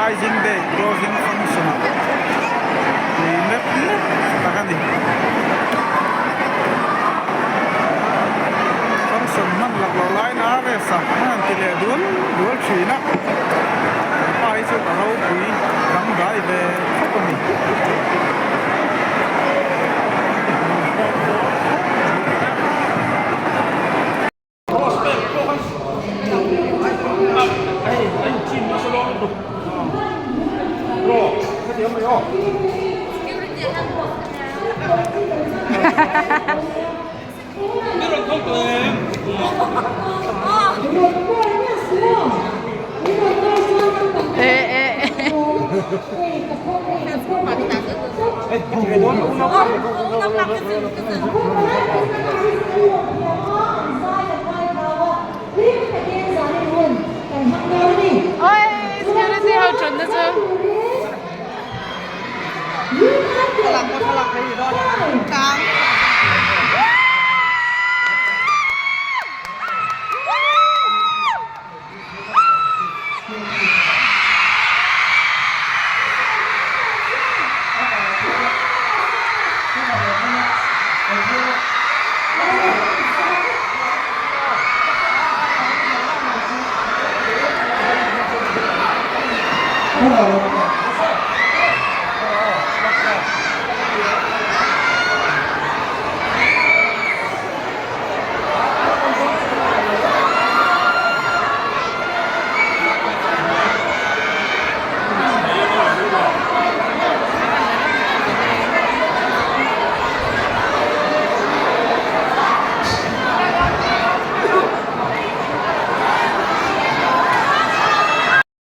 Rising Day closing function ah tui mep mep tak a ni. Function hman lak loh laiin RS a an han ti leh dual dual thin a, he pa hi chu a ropui dangdai ve khawp a ni. Oi, security ho thut na chu.